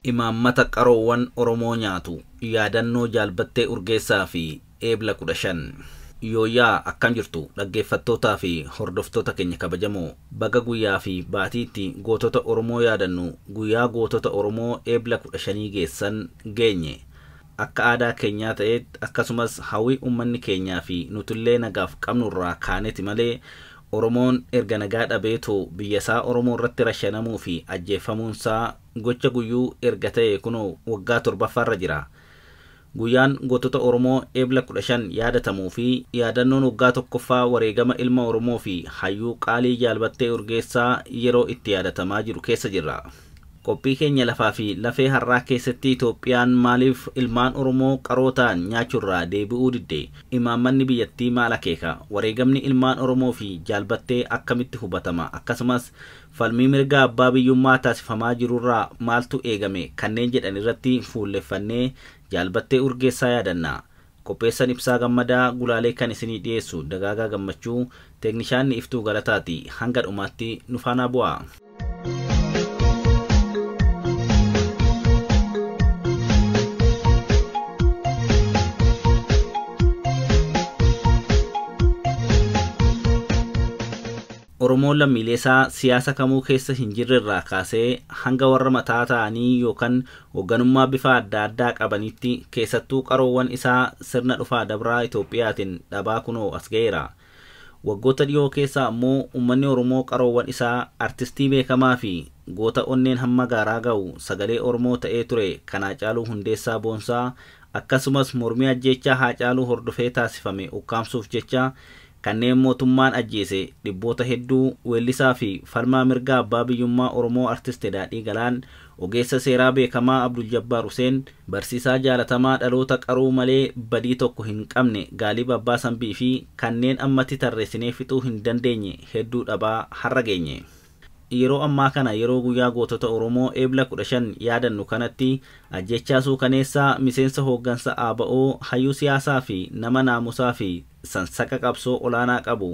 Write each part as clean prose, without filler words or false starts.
Imaammata qaroowwan Oromoo nyaatu yaadannoo Jaal Battee Urgeessaa fi Eebla 15. Yooyyaa akkam jirtu dhaggeeffattootaa fi hordoftoota keenya kabajamoo baga guyyaa fi baatiitti gootota Oromoo yaadannu guyyaa gootota Oromoo Eebla 15 geessan geenye. Akka aadaa keenyaa ta'etti akkasumas hawwii uummanni keenyaa fi nutillee nagaaf qabnurraa kaaneeti malee Oromoon erga nagaa dhabeetoo biyyasaa Oromoo irratti rashanamuu fi ajjeefamuunsaa gocha guyyuu erga ta'e kunoo waggaa torbaffaarra jira. Guyyaan gootota Oromoo Eebla 15 yaadatamuu fi yaadannoon waggaa tokkoffaa wareegama ilma Oromoo fi hayyuu qaalii Jaal Battee Urgeessaa yeroo itti yaadatamaa jiru keessa jirra. Qophii keenya lafaa fi lafee har'aa keessatti Itoophiyaan maaliif ilmaan Oromoo qaroo ta'an nyaachuurraa deebi'uu didde? Imaammanni biyyattii maal akeeka? Wareegamni ilmaan Oromoo fi Jaal Battee akkamitti hubatama? Akkasumas falmii mirga abbaa biyyummaa taasifamaa jirurraa maaltu eegame? Kanneen jedhan irratti fuulleffannee Jaal Battee Urgeessaa yaadanna. Qopheessan Ibsaa Gammadaa gulaalee kan isinii dhiyeessu Dagaagaa Gammachuu, teeknishaanni Iftuu Galataati. Hanga dhumaatti nu faanaa bu'aa. Oromoon lammiilee isaa siyaasa kamuu keessa hin jirre irraa kaasee hanga warra mataa ta'anii yookaan hoogganummaa bifa adda addaa qabanitti keessattuu qaroowwan isaa sirna dhufaa dabraa Itoophiyaatiin dhabaa kunoo as ga'eera. Waggoota dhiyoo keessa ammoo uummanni Oromoo qaroowwan isaa artistii beekamaa fi goota onneen hamma gaaraa ga'u sagalee Oromoo ta'ee ture kan Haacaaluu Hundeessaa Boonsaa akkasumas mormii ajjeechaa Haacaaluu hordofee taasifame ukkaamsuuf jecha kanneen mootummaan ajjeese dhibboota hedduu weellisaa fi falmaa mirga abbaa biyyummaa Oromoo artist Daadhii Galaan, ogeessa seeraa beekamaa Abdul Jabbaar Huseen, barsiisaa jaalatamaa dhaloota qaruu malee badii tokko hin qabne Gaalib Abbaa Sambii fi kanneen ammatti tarreessinee fixuu hin dandeenye hedduu dhabaa har'a geenye. Yeroo ammaa kana yeroo guyyaa gootota Oromoo Eebla 15 yaadannu kanatti ajjechaa suukaneessaa miseensa hooggansa ABO hayyuu siyaasaa fi nama naamusaa fi sansaqa qabsoo olaanaa qabu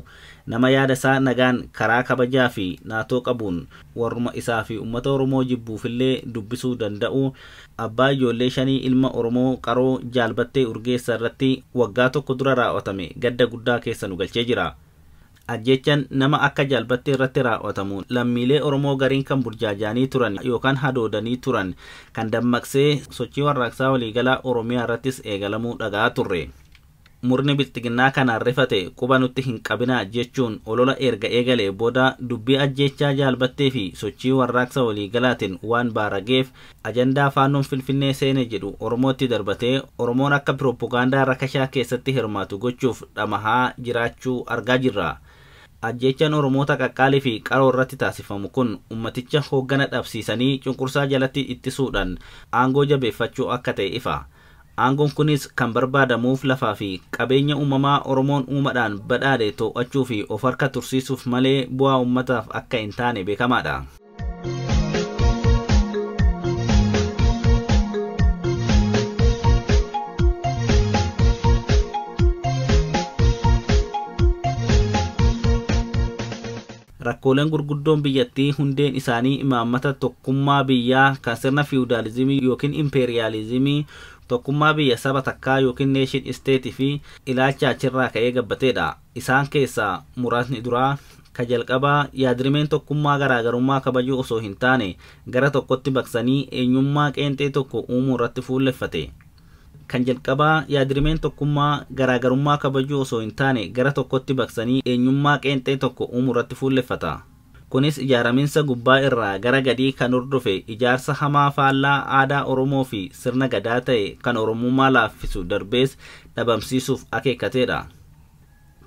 nama yaada isaa nagaan karaa kabajaa fi naatoo qabuun warruma isaa fi uummata Oromoo jibbuufillee dubbisuu danda'u abbaa ijoollee shanii ilma Oromoo qaroo Jaal Battee Urgeessaa irratti waggaa tokko dura raawwatame gadda guddaa keessa nu galchee jira. Ajjechaan nama akka Jaal Battee irratti raawwatamu lammiilee Oromoo gariin kan burjaajaanii turan yookaan hadoodanii turan kan dammaqsee sochii warraaqsaa waliigalaa Oromiyaa irrattis eegalamuu dhagaa turre. Murni bilxiginnaa kanaan rifate quba nutti hin qabinaa jechuun olola erga eegalee booda dubbii ajjechaa Jaal Battee fi sochii warraaqsa waliigalaatiin waan baarageef ajandaa faannoon Finfinnee seene jedhu Oromootti darbatee Oromoon akka pirooppogaandaa rakashaa keessatti hirmaatu gochuuf dhamahaa jiraachuu argaa jirra. Ajjechaan Oromoota qaqqaalii fi qaroo irratti taasifamu kun ummaticha hooggana dhabsiisanii cunqursaa jalatti ittisuudhaan aangoo jabeeffachuu akka ta'e ifa. Aangoon kunis kan barbaadamuuf lafaa fi qabeenya uumamaa Oromoon uumadhaan badhaadhe to'achuu fi of harka tursiisuuf malee bu'aa uummataaf akka hin taane beekamaadha. Rakkooleen gurguddoon biyyattii hundeen isaanii imaammata tokkummaa biyyaa kan sirna fiwudaalizimii yookiin impeeriyaalizimii tokkummaa biyya saba takkaa yookiin neeshin isteetii fi ilaalcha achirraa ka'ee gabbateedha. Isaan keessaa muraasni duraa ka jalqabaa yaadrimeen tokkummaa garaagarummaa kabajuu osoo hin taane gara tokkotti baqsanii eenyummaa qeenxee tokko uumuu irratti fuulleffate. Kan jalqabaa yaadrimeen tokkummaa garaagarummaa kabajuu osoo hin taane gara tokkotti baqsanii eenyummaa qeenxee tokko uumuu irratti fuulleffata. Kunis ijaaraminsa gubbaa irraa gara gadii kan hordofe ijaarsa hamaa faallaa aadaa Oromoo fi sirna gadaa ta'e kan Oromummaa laaffisu darbees dhabamsiisuuf akeekkateedha.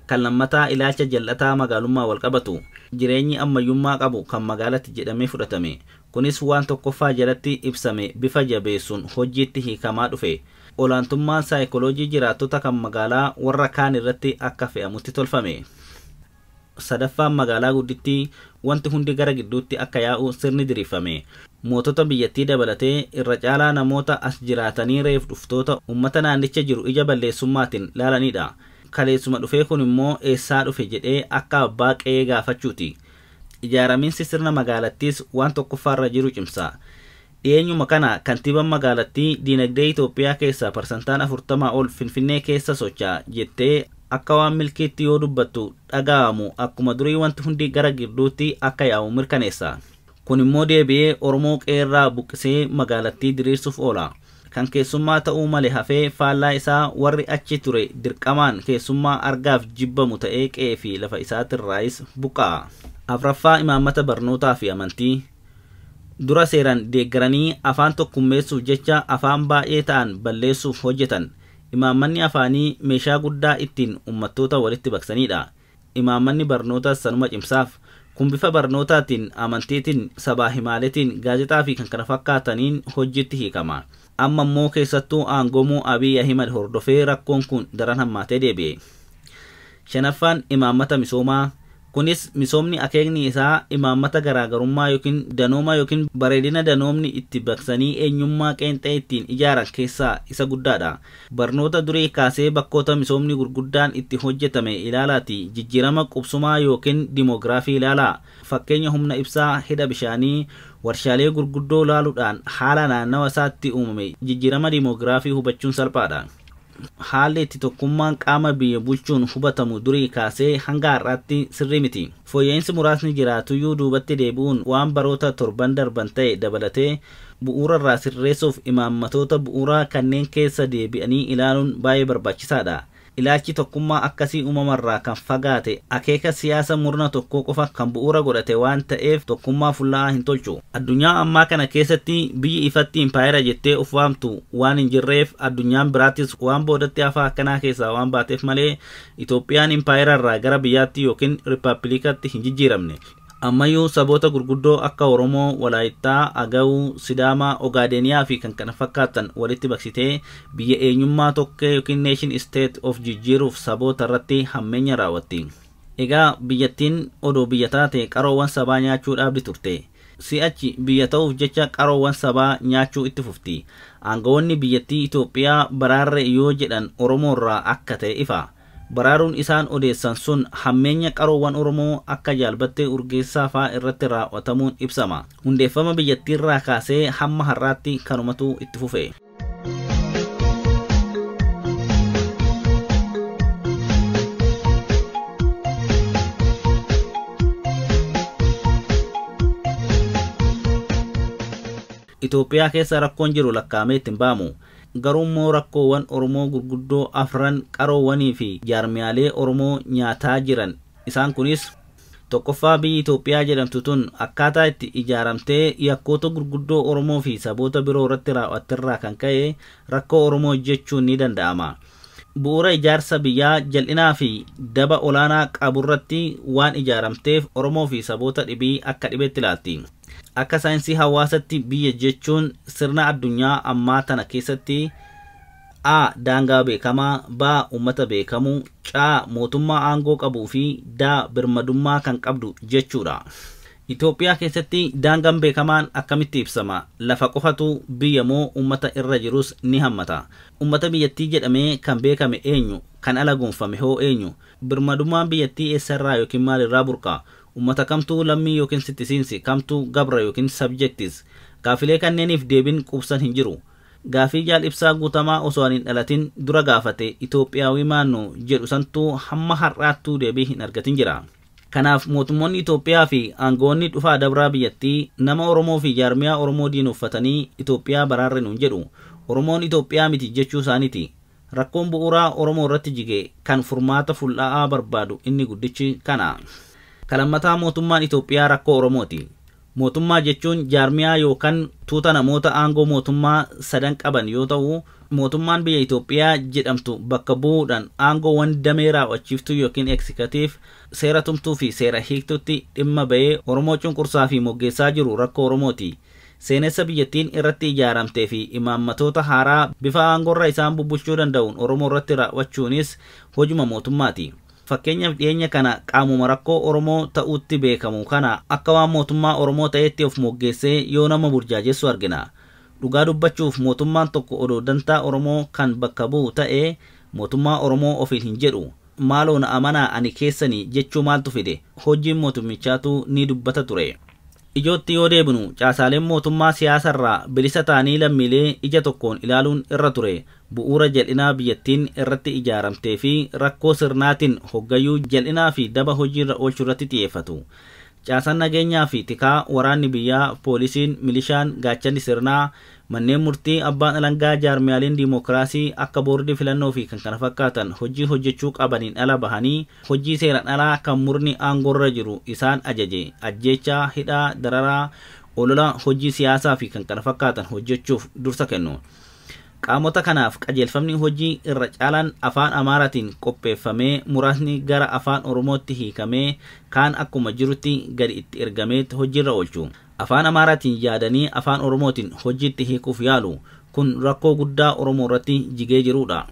Kan lammataa ilaalcha jal'ataa magaalummaa wal qabatu jireenyi ammayyummaa qabu kan magaalatti jedhamee fudhatame. Kunis waan tokkoffaa jalatti ibsame bifa jabeessuun hojiitti hiikamaa dhufe. Olaantummaan saayikoloojii jiraattota kan magaalaa warra kaan irratti akka fe'amutti tolfame. Sadaffaan magaalaa guddittii wanti hundi gara gidduutti akka yaa'u sirni diriirfame. Mootota biyyattii dabalatee irra caalaa namoota as jiraatanii reef dhuftoota uummata naannicha jiru ija balleessummaatiin laalanidha. Kaleessuma dhufee kun immoo eessaa dhufe jedhee akka abbaa qe'ee gaafachuuti. Ijaaramiinsi sirna magaalattiis waan tokkoffaarra jiru cimsa. Dhiyeenyuma kana kantiibaan magaalattii diinagdee Itoophiyaa keessaa parsantaan 40 ol Finfinnee keessa socho'a jettee akka waan milkiitti yoo dubbattu dhaga'amu akkuma durii wanti hundi gara gidduutti akka yaa'u mirkaneessa. Kun immoo deebi'ee Oromoo qeerraa buqqisee magaalattii diriirsuuf oola. Kan keessummaa ta'uu malee hafee faallaa isaa warri achi ture dirqamaan keessummaa argaaf jibbamu ta'ee qe'ee fi lafa isaatirraayis buqqa'a. Afraffaa, imaammata barnootaa fi amantii. Dura seeraan deeggaranii afaan tokkummeessuuf jecha afaan baay'ee ta'an balleessuuf hojjetan. Imaammanni afaanii meeshaa guddaa ittiin uummattoota walitti baqsanidha. Imaammanni barnootaas sanuma cimsaaf. Kun bifa barnootaatiin, amantiitiin, sabaa himaaleetiin, gaazexaa fi kan kana fakkaataniin hojiitti hiikama. Amma immoo keessattuu aangomuu Abiy Ahimad hordofee rakkoon kun daran hammaatee deebi'e. Shanaffaan, imaammata misoomaa. Kunis misoomni akeekni isaa imaammata garaagarummaa yookiin danooma yookiin bareedina danoomni itti baqsanii eenyummaa qeenxee ittiin ijaaran keessaa isa guddaadha. Barnoota durii kaasee bakkoota misoomni gurguddaan itti hojjetame ilaalaati jijjiirama qubsumaa yookiin dimoogiraafii ilaalaa. Fakkeenya humna ibsaa, hidha bishaanii, warshaalee gurguddoo ilaaluudhaan haala naannawa isaatti uumame jijjiirama dimoogiraafii hubachuun salphaadha. Haalli itti tokkummaan qaama biyya bulchuun hubatamu durii kaasee hanga har'aatti sirrii miti. Fooyya'insi muraasni jiraatuyyuu duubatti deebi'uun waan baroota torban darban ta'e dabalatee bu'uura irraa sirreessuuf imaammatoota bu'uuraa kanneen keessa deebi'anii ilaaluun baay'ee barbaachisaadha. Ilaalchi tokkummaa akkasii uumamarraa kan fagaate akeeka siyaasa murna tokkoo qofa kan bu'uura godhate waan ta'eef tokkummaa fulla'aa hin tolchu. Addunyaa ammaa kana keessatti biyyi ifatti impaayera jettee of waamtu waan hin jirreef addunyaan biraattis waan boodatti hafaa akkanaa keessaa waan baateef malee Itoophiyaan impaayera irraa gara biyyaatti yookiin riippaabilikaatti hin jijjiiramne. Ammayyuu saboota gurguddoo akka Oromoo, Walaayittaa, Agawuu, Sidaamaa, Ogaadeniyaa fi kan kana fakkaatan walitti baqsitee biyya eenyummaa tokkee yookiin nation state of jijjiiruuf saboota irratti hammeenya raawwatti. Egaa biyyattiin odoo biyya taate qaroowwan sabaa nyaachuu dhaabdi turte. Si'achi biyya ta'uuf jecha qaroowwan sabaa nyaachuu itti fufti. Aangawoonni biyyattii Itoophiyaa baraarre yoo jedhan Oromoo irraa akka ta'e ifa. Baraaruun isaan odeessan sun hammeenya qaroowwan Oromoo akka jaalbattee urgeessaa fa'aa irratti raawwatamuun ibsama. Hundeeffama biyyattiirraa kaasee hamma har'aatti kanumatu itti fufe. Itoophiyaa keessa rakkoon jiru lakkaa'amee ittiin ba'amu. Garuu immoo rakkoowwan Oromoo gurguddoo afran qaroowwanii fi jaarmiyaalee Oromoo nyaataa jiran. Isaan kunis tokkoffaa, biyyi Itoophiyaa jedhamtu tun akkaataa itti ijaaramtee yakkoota gurguddoo Oromoo fi saboota biroo irratti raawwatterraa kan ka'e rakkoo Oromoo jechuun ni danda'ama. Bu'uura ijaarsa biyyaa jal'inaa fi daba olaanaa qaburratti waan ijaaramteef Oromoo fi saboota dhibii akka dhibeetti ilaalti. Akka saayinsii hawaasatti biyya jechuun sirna addunyaa ammaa tana keessatti A. Daangaa beekamaa, B. Uummata beekamuu, C. Mootummaa aangoo qabuu fi D. Birmadummaa kan qabdu jechuudha. Itoophiyaa keessatti daangaan beekamaan akkamitti ibsama? Lafa qofatu biyya moo uummata irra jirus ni hammata? Uummata biyyattii jedhamee kan beekame eenyu? Kan ala gonfame hoo eenyu? Birmadummaan biyyattii eessarraa yookiin maalirraa burqa? Uummata kamtuu lammii yookiin sittisiinsi? Kamtuu gabra yookiin sabjektis? Gaafilee kanneeniif deebiin quubsan hin jiru. Gaafii jaal ibsaa guutamaa osoo hin dhalatin dura gaafate Itoophiyaawii maannu jedhu santuu hamma har'aattuu deebii hin argatin jira. Kanaaf mootummoonni Itoophiyaa fi aangoonni dhufaa dabraa biyyattii nama Oromoo fi jaarmiyaa Oromoo diinuffatanii Itoophiyaa baraarre nuun jedhu. Oromoon Itoophiyaa miti jechuu isaaniiti. Rakkoon bu'uuraa Oromoo irratti jige kan furmaata fulla'aa barbaadu inni guddichi kana. Kalammataa, mootummaan Itoophiyaa rakkoo Oromooti. Mootummaa jechuun jaarmiyaa yookaan tuuta namoota aangoo mootummaa sadan qaban yoo ta'u, mootummaan biyya Itoophiyaa jedhamtu bakka bu'uudhaan aangoowwan damee raawwachiiftuu yookiin eksikaatiif, seera tumtuu fi seera hiiktutti dhimma ba'ee Oromoo cunqursaa fi moggeessaa jiru rakkoo Oromooti. Seenessa biyyattiin irratti ijaaramtee fi imaammatoota haaraa bifa aangoorra isaan bubbulchuu danda'uun Oromoo irratti raawwachuunis hojuma mootummaati. Fakkeenyaaf dhiyeenya kana qaamuma rakkoo Oromoo ta'utti beekamu kana akka waan mootummaa Oromoo ta'etti of moggeessee yoo nama burjaajessu argina. Dhugaa dubbachuuf mootummaan tokko odoo dantaa Oromoo kan bakka bu'u ta'ee mootummaa Oromoo ofiin hin jedhu. Maaloo na amanaa ani keessanii jechuu maaltu fide? Hojiin mootummichaatu ni dubbata ture. Ijootti yoo deebinu caasaaleen mootummaa siyaasarraa bilisa ta'anii lammiilee ija tokkoon ilaaluun irra ture. Bu'uura jal'inaa biyyattiin irratti ijaaramtee fi rakkoo sirnaatiin hoggayyuu jal'inaa fi daba hojiirra oolchuu irratti xiyyeeffatu. Caasaan nageenyaa fi tikaa waraanni biyyaa, poolisiin, milishaan, gaachanni sirnaa, manneen murtii, abbaan alangaa, jaarmiyaaleen diimokiraasii akka boordii filannoo fi kan kana fakkaatan hojii hojjechuu qabaniin ala bahanii hojii seeraan alaa kan murni aangoorra jiru isaan ajaje ajjeechaa, hidhaa, dararaa, olola hojii siyaasaa fi kan kana fakkaatan hojjechuuf dursa kennu. Qaamota kanaaf qajeelfamni hojii irra caalaan afaan Amaaraatiin qopheeffamee muraasni gara afaan Oromootti hiikamee kaan akkuma jirutti gadi itti ergamee hojiirra oolchu. Afaan Amaaraatiin yaadanii afaan Oromootiin hojiitti hiikuuf yaalu. Kun rakkoo guddaa Oromoo irratti jigee jirudha.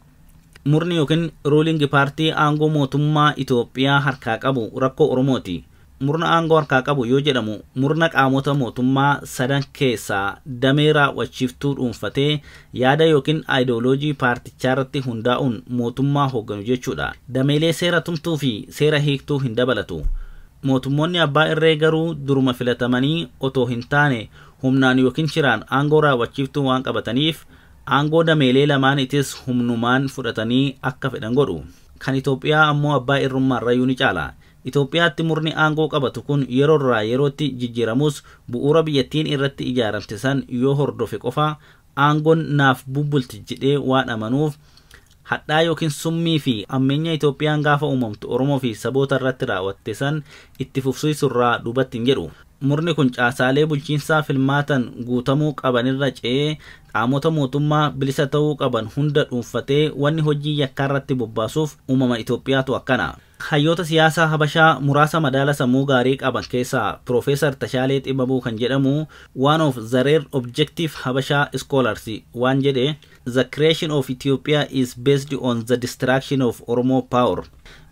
Murni yookiin ruulingi paartii aangoo mootummaa Itoophiyaa harkaa qabu rakkoo Oromooti. Murna aangoo harkaa qabu yoo jedhamu murna qaamota mootummaa sadan keessaa damee raawwachiiftuu dhuunfatee yaada yookiin aayidooloojii paartichaa irratti hundaa'uun mootummaa hoogganu jechuudha. Dameelee seera tumtuu fi seera hiiktuu hin dabalatu. Mootummoonni abbaa irree garuu duruma filatamanii otoo hin taane humnaan yookiin shiraan aangoo raawwachiiftuu waan qabataniif aangoo dameelee lamaaniitis humnumaan fudhatanii akka fedhan godhu. Kan Itoophiyaa ammoo abbaa irrummaarrayyuu ni caala. Itoophiyaatti murni aangoo qabatu kun yeroo irraa yerootti jijjiiramus bu'uura biyyattiin irratti ijaaramte san yoo hordofe qofa aangoon naaf bubbulti jedhee waan amanuuf hadhaa yookiin summii fi ammeenya Itoophiyaan gaafa uumamtu Oromoo fi saboota irratti raawwatte san itti fufsiisurraa duubatti hin jedhu. Murni kun caasaalee bulchiinsaa filmaatan guutamuu qabanirra ce'ee qaamota mootummaa bilisa ta'uu qaban hunda dhuunfatee wanni hojii yakkaa irratti bobbaasuuf uumama Itoophiyaatu akkana. Hayyoota siyaasaa Habashaa muraasa madaala sammuu gaarii qaban keessaa Piroofeesar Tashaalee Xibabuu kan jedhamu one of the rare objective Habashaa scholars waan jedhe The creation of Ethiopia is based on the destruction of Oromo power.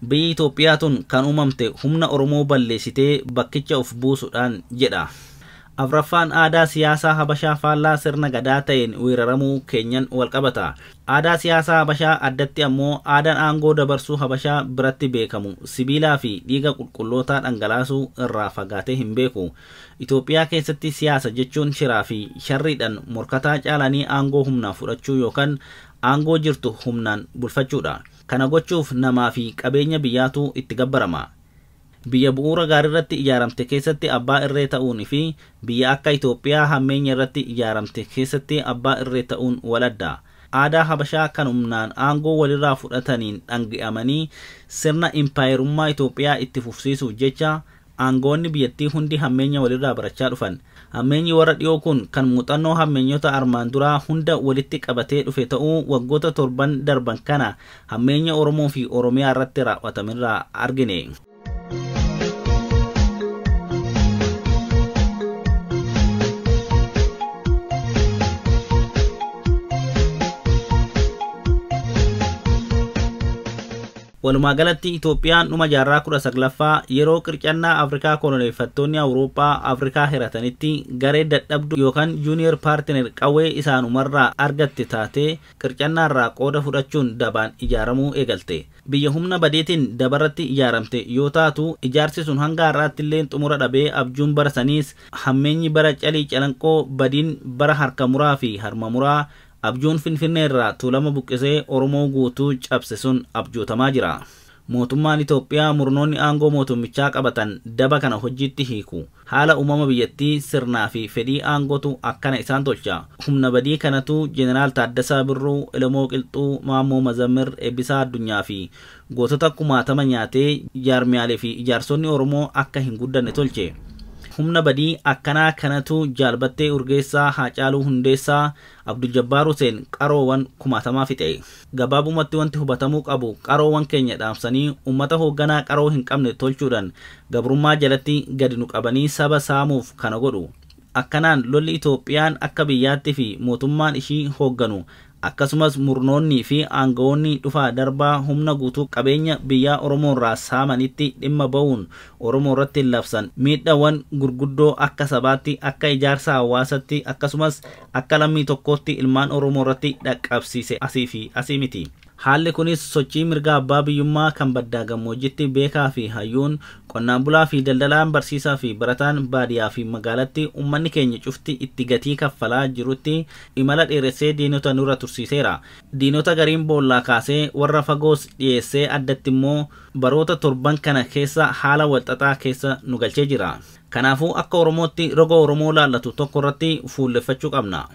Biyyi Itoophiyaa tun kan uumamte humna Oromoo balleessitee bakkicha of buusuudhaan jedha. Afraffaan aadaa siyaasaa Habashaa faallaa sirna gadaa ta'een weeraramuu keenyan wal qabata. Aadaa siyaasaa Habashaa addatti ammoo aadaan aangoo dabarsuu Habashaa biratti beekamu sibiilaa fi dhiiga qulqullootaa dhangalaasuu irraa fagaatee hin beeku. Itoophiyaa keessatti siyaasa jechuun shiraa fi sharriidhaan morkataa caalanii aangoo humnaan fudhachuu yookaan aangoo jirtu humnaan bulfachuudha. Kana gochuuf namaa fi qabeenya biyyaatu itti gabbarama. Biyya bu'uura gaarii irratti ijaaramte keessatti abbaa irree ta'uun fi biyya akka Itoophiyaa hammeenya irratti ijaaramte keessatti abbaa irree ta'uun waladda. Aadaa Habashaa kan humnaan aangoo walirraa fudhataniin dhangi'amanii sirna impaayerummaa Itoophiyaa itti fufsiisuuf jecha aangoonni biyyattii hundi hammeenya walirraa barachaa dhufan. Hammeenyi warra dhiyoo kun kan muuxannoo hammeenyota armaan duraa hunda walitti qabatee dhufe ta'uu waggoota 7 darban kana hammeenya Oromoo fi Oromiyaa irratti raawwatamerraa argine. Walumaa galatti Itoophiyaan dhuma jaarraa 19ffaa yeroo qircannaa Afrikaa koloneeffattoonni Awurooppaa Afrikaa hiratanitti garee dadhabduu yookaan juuniyer paartiner qawwee isaanumarraa argatte taatee qircannaarraa qooda fudhachuun dabaan ijaaramuu eegalte. Biyya humna badeetiin dabarratti ijaaramte yoo taatu ijaarsi sun hanga har'aatti illee xumura dhabee abjuun bara saniis hammeenyi bara calii calanqoo badiin bara harka muraa fi harma muraa abjuun Finfinnee irraa tuulama buqqisee Oromoo guutuu cabse sun abjootamaa jira. Mootummaan Itoophiyaa murnoonni aangoo mootummichaa qabatan daba kana hojiitti hiiku. Haala uumama biyyattii sirnaa fi fedhii aangootu akkana isaan tolcha. Humna badii kanatu Jeneraal Taaddasaa Birruu, Elemoo Qilxuu, Maammoo Mazammir, Eebbisaa Addunyaa fi gootota kumaatama nyaatee jaarmiyaalee fi ijaarsonni Oromoo akka hin guddanne tolche. Humna badii akkanaa kanatu Jaalbattee Urgeessaa, Haacaaluu Hundeessaa, Abdul Jabbaar Huseen qaroowwan kumaatamaa fixe. Gabaabumatti wanti hubatamuu qabu qaroowwan keenya dhaamsanii uummata hoogganaa qaroo hin qabne tolchuudhaan gabrummaa jalatti gadi nu qabanii saba saamuuf kana godhu. Akkanaan lolli Itoophiyaan akka biyyaatti fi mootummaan ishii hoogganu akkasumas murnoonni fi aangawoonni dhufaa darbaa humna guutuu qabeenya biyyaa Oromoo irraa saamanitti dhimma ba'uun Oromoo irratti labsan miidhaawwan gurguddoo akka sabaatti akka ijaarsa hawaasatti akkasumas akka lammii tokkootti ilmaan Oromoo irratti dhaqqabsiise asii fi asii miti. Haalli kunis sochii mirga abbaa biyyummaa kan baddaa gammoojjitti beekaa fi hayyuun, qonnaan bulaa fi daldalaan, barsiisaa fi barataan, baadiyyaa fi magaalatti uummanni keenya cufti itti gatii kaffalaa jirutti imala dheeressee diinota nurra tursiiseera. Diinota gariin boollaa kaasee warra fagoos dhiyeessee addatti immoo baroota torban kana keessa haala walxaxaa keessa nu galchee jira. Kanaafuu akka Oromootti roga Oromoo laallatu tokko irratti fuulleffachuu qabna.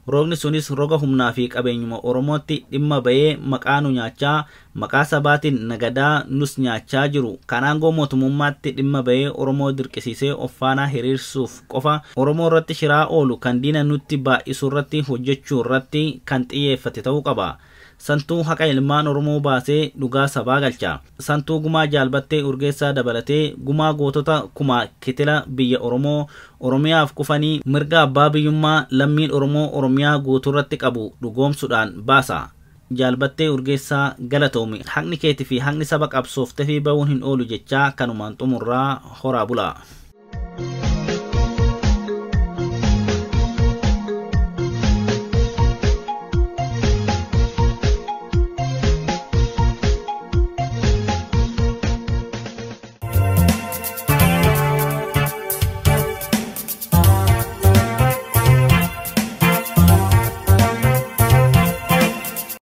Roogni sunis roga humnaa fi qabeenyuma Oromootti dhimma bahee maqaa nu nyaachaa, maqaa sabaatiin nagadaa nus nyaachaa jiru kan aangoo mootummaatti dhimma bahee Oromoo dirqisiisee of faanaa hiriirsuuf qofa Oromoo irratti shiraa oolu kan diina nutti baay'isu irratti hojjechuu irratti kan xiyyeeffate ta'uu qaba. Santuu haqa ilmaan Oromoo baasee dhugaa sabaa galcha. Santuu gumaa jaalbattee Urgeessaa dabalatee gumaa gootota kumaa kitila biyya Oromoo Oromiyaaf kufanii mirga abbaa biyyummaa lammiin Oromoo Oromiyaa guutuurratti qabu dhugoomsuudhaan baasa. Jaalbattee Urgeessaa galatoomi, haqni keetii fi haqni saba qabsooftee fi ba'uun hin oolu jechaa kanumaan xumurraa horaa bula.